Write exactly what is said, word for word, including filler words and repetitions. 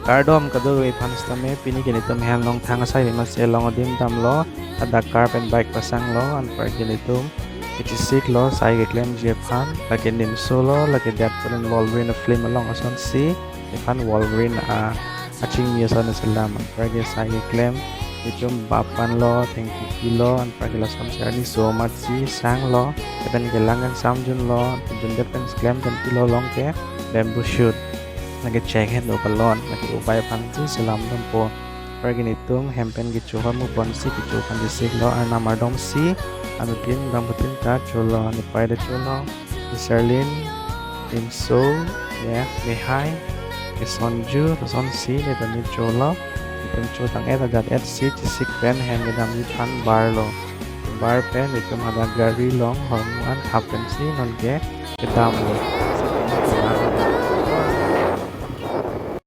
Kardom kadokave aphan sitame, pini ke netum hem along thang asai amatsi along adim damlo, hadak car pen bike pasanglo, anparke netum kechisik lo sai keklemji aphan. Lake nimso lo, lake det pen Wolverine film along asonsi, nephan Wolverine a, achingmi ason selam, anparke sai keklem, netum bap panlo, thengpi pilo, anparke lasonsi arni so amatsi sanglo, lapen kelang kangsam junlo, jundet pen klem pen pilo along ke bamboo shoot. Lake chek hen do palon, lake ubai aphansi selam dampo. Anparke netum hem pen kecho ahormu ponsi kecho aphan chisik lo, arnam ardomsi, anuttin dambuttin ta cholo, nepei le cholo, Serlin, Inso, ya, Mehai, Kesonju, lasonsi, netum cholo, netum cho tang-et ajat-et si chisik pen hem kedamji aphan barlo. Bar pen netum hadak gari along hormu an thap pensi nonke kedamlo.